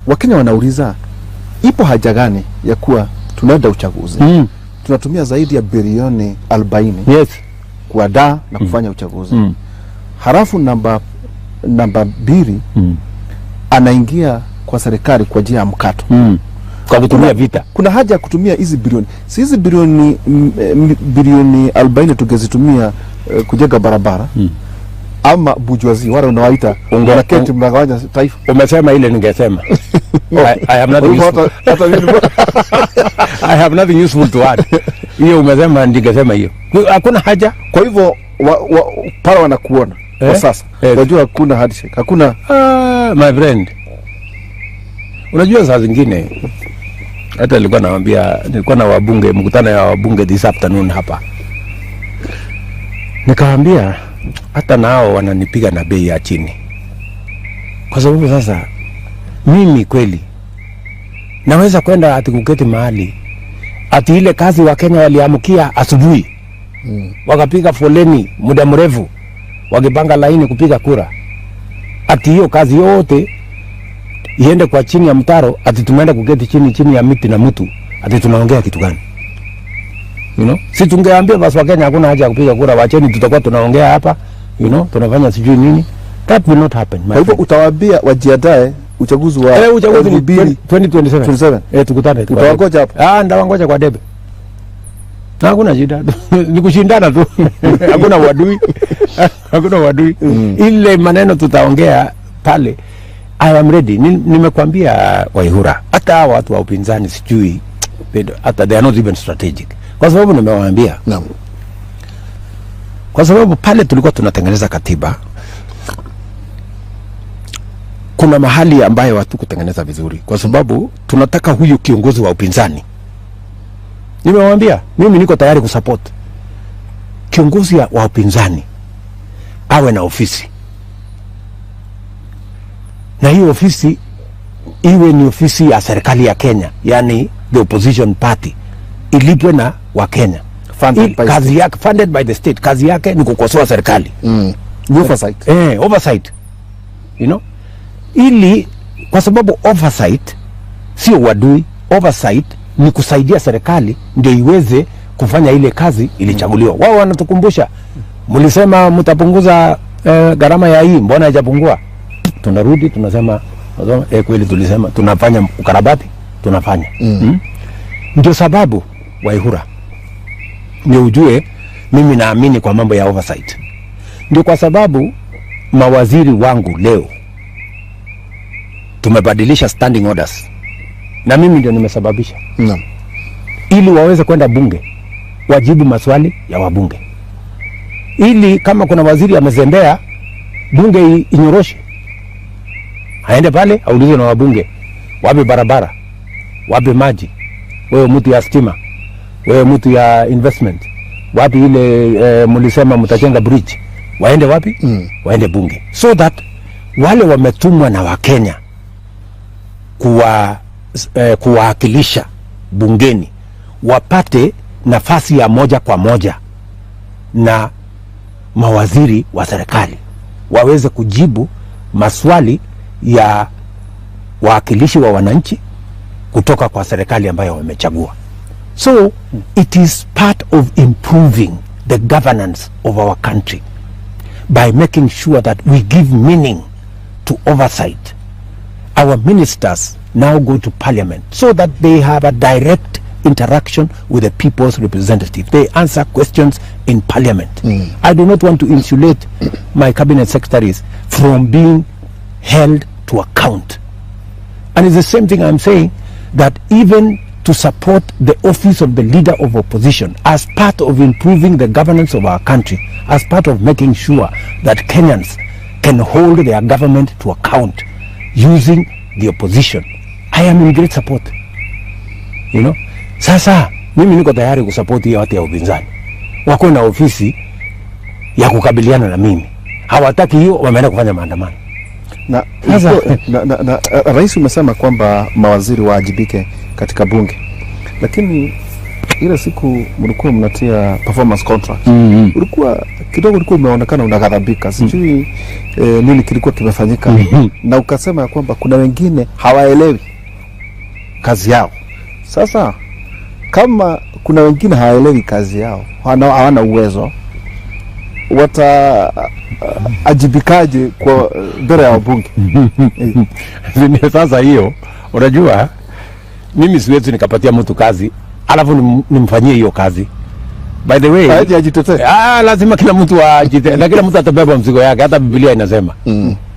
Wakenya wanauliza, ipo haja gani ya kuwa tunaenda uchaguzi, tunatumia zaidi ya bilioni 40 kuandaa na kufanya uchaguzi, halafu namba 2 anaingia kwa serikali kwa njia ya mkato Kwa kutumia vita. Kuna haja ya kutumia hizi bilioni, si hizi bilioni bilioni 40 tungezitumia kujenga barabara ama bourgeoisie wale unawaita wanaketi mnagawanya taifa. Umesema ile ningesema. I have nothing Kwa hivyo useful. hata mimi I have nothing useful to add. Hiyo umesema ningesema hiyo. Hakuna haja. Kwa hivyo pale wanakuona kwa sasa, wajua hakuna handshake, hakuna. Ah, my friend. Unajua saa zingine hata nilikuwa nawaambia, nilikuwa na wabunge, mkutano ya wabunge this afternoon hapa. Nikawaambia hata nao wananipiga na bei ya chini. Kwa sababu sasa mimi kweli naweza kwenda ati kuketi mahali ati ile kazi wa Kenya waliamkia asubuhi, wakapiga foleni muda mrefu wakipanga laini kupiga kura, ati hiyo kazi yote iende kwa chini ya mtaro, ati tumeenda kuketi chini chini ya miti na mtu ati tunaongea kitu gani? Si tungeambia basi Wakenya hakuna haja ya kupiga kura, wacheni, tutakuwa tunaongea hapa, tunafanya sijui nini. That will not happen, my Kwa hivyo friend. utawaambia wajiandae uchaguzi wa Uchaguzi ni 2027. 2027. 27. Tukutane. Utawangoja hapo? Ah, ndawangoja kwa debe. Na hakuna shida. Ni kushindana tu. Hakuna uadui. Hakuna uadui. Ile maneno tutaongea pale. I am ready. Nimekwambia Waihura, hata hawa watu wa upinzani sijui hata they are not even strategic. Kwa sababu nimewaambia, kwa sababu pale tulikuwa tunatengeneza katiba, kuna mahali ambayo hatukutengeneza vizuri, kwa sababu tunataka huyu kiongozi wa upinzani. Nimewaambia mimi niko tayari kusupport kiongozi wa upinzani awe na ofisi, na hiyo ofisi iwe ni ofisi ya serikali ya Kenya, yani the opposition party ilipwe na Wakenya. Funded by Kazi state. yake, funded by the state, kazi yake ni kukosoa serikali. Ni oversight. Oversight. Ili kwa sababu oversight sio uadui, oversight ni kusaidia serikali ndio iweze kufanya ile kazi ilichaguliwa. Wao wanatukumbusha, mlisema mtapunguza gharama ya hii, mbona haijapungua? Tunarudi tunasema, kweli tulisema tunafanya ukarabati, tunafanya. Ndio sababu Waihura, ndio ujue mimi naamini kwa mambo ya oversight. Ndio kwa sababu mawaziri wangu leo tumebadilisha standing orders, na mimi ndio nimesababisha, ili waweze kwenda bunge wajibu maswali ya wabunge, ili kama kuna waziri amezembea bunge inyoroshe, aende pale aulizwe na wabunge, wapi barabara, wapi maji, wewe mtu ya stima, wewe mtu ya investment, wapi ile mlisema mtajenga bridge, waende wapi? Waende bunge, so that wale wametumwa na Wakenya kuwakilisha bungeni wapate nafasi ya moja kwa moja na mawaziri wa serikali, waweze kujibu maswali ya wawakilishi wa wananchi kutoka kwa serikali ambayo wamechagua. So it is part of improving the governance of our country by making sure that we give meaning to oversight. Our ministers now go to parliament so that they have a direct interaction with the people's representative. They answer questions in parliament. I do not want to insulate my cabinet secretaries from being held to account. And it's the same thing I'm saying, that even to support the office of the leader of opposition as part of improving the governance of our country, as part of making sure that Kenyans can hold their government to account using the opposition, I am in great support. Sasa mimi niko tayari kusupport hiyo watu ya upinzani wako na ofisi ya kukabiliana na mimi. Hawataki hiyo, wameenda kufanya maandamano. Na, Sasa- na, Rais, umesema kwamba mawaziri waajibike katika bunge, lakini Ile siku mlikuwa mnatia performance contract, ulikuwa kidogo, ulikuwa umeonekana unaghadhabika, sijui nini kilikuwa kimefanyika, na ukasema ya kwamba kuna wengine hawaelewi kazi yao. Sasa kama kuna wengine hawaelewi kazi yao, hawana uwezo, wataajibikaje kwa mbele ya wabunge? Ndio. Sasa hiyo, unajua mimi siwezi nikapatia mtu kazi alafu nimfanyie hiyo kazi. By the way, Aje ajitetee. Ah, lazima kila mtu ajite na kila mtu atabeba mzigo yake, hata Biblia inasema.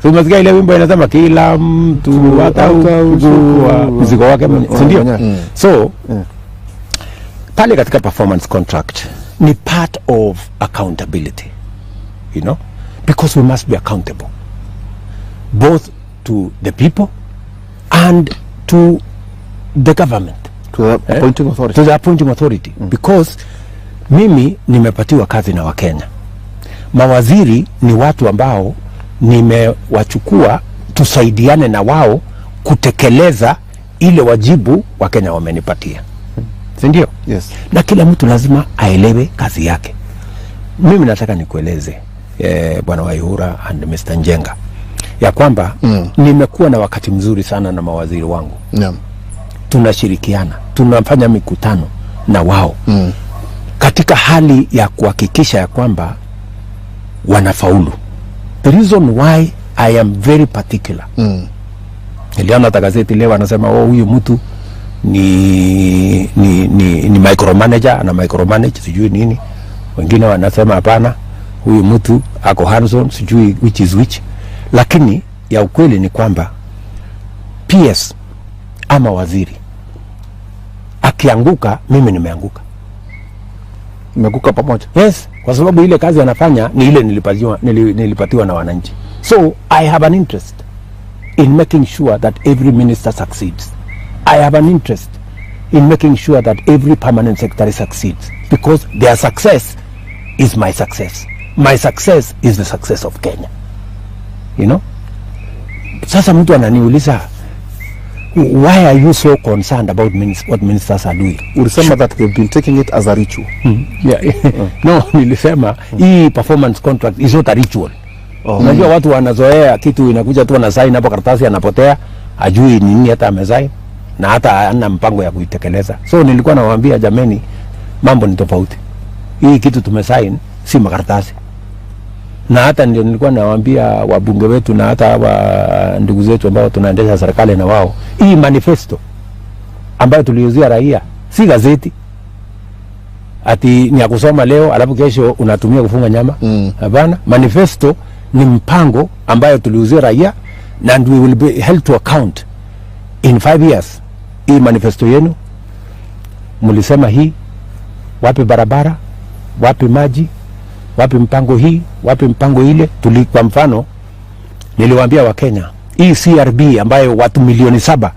So umesikia ile wimbo inasema kila mtu atauchukua mzigo wake mwenyewe, si ndio? Mwenyewe. So pale katika performance contract ni part of accountability, because we must be accountable both to the people and to the government, To the appointing authority. To the appointing authority, because mimi nimepatiwa kazi na Wakenya. Mawaziri ni watu ambao nimewachukua tusaidiane na wao kutekeleza ile wajibu Wakenya wamenipatia, si ndio? Yes. Na kila mtu lazima aelewe kazi yake. Mimi nataka nikueleze, Bwana Waihura and Mr. Njenga, ya kwamba nimekuwa na wakati mzuri sana na mawaziri wangu. Tunashirikiana, tunafanya mikutano na wao katika hali ya kuhakikisha ya kwamba wanafaulu. The reason why I am very particular, niliona hata gazeti leo anasema, "Oh, huyu mtu ni micromanager, ana micromanage sijui nini." Wengine wanasema, "Hapana, huyu mtu ako hands on," sijui which is which, lakini ya ukweli ni kwamba PS ama waziri akianguka, mimi nimeanguka. Mmeanguka pamoja. Yes, kwa sababu ile kazi anafanya ni ile nilipatiwa na wananchi. So I have an interest in making sure that every minister succeeds. I have an interest in making sure that every permanent secretary succeeds because their success is my success. My success is the success of Kenya. You know? Sasa mtu ananiuliza, "Why are you so concerned about what ministers are doing?" Ulisema that they've been taking it as a ritual. Yeah. No, nilisema hii performance contract is not a ritual. Oh. Unajua watu wanazoea kitu inakuja tu, anasign hapo karatasi, anapotea, ajui ni nini hata amesign na hata hana mpango ya kuitekeleza. So nilikuwa nawaambia, jameni, mambo ni tofauti. Hii kitu tumesign si makaratasi. Na hata ndio nilikuwa nawaambia wabunge wetu na hata hawa ndugu zetu ambao tunaendesha serikali na wao, hii manifesto ambayo tuliuzia raia si gazeti ati ni ya kusoma leo alafu kesho unatumia kufunga nyama. Hapana, manifesto ni mpango ambayo tuliuzia raia and we will be held to account in 5 years. Hii manifesto yenu mlisema hii, wapi barabara, wapi maji, wapi mpango hii, wapi mpango ile? Kwa mfano niliwaambia Wakenya hii CRB ambayo watu milioni 7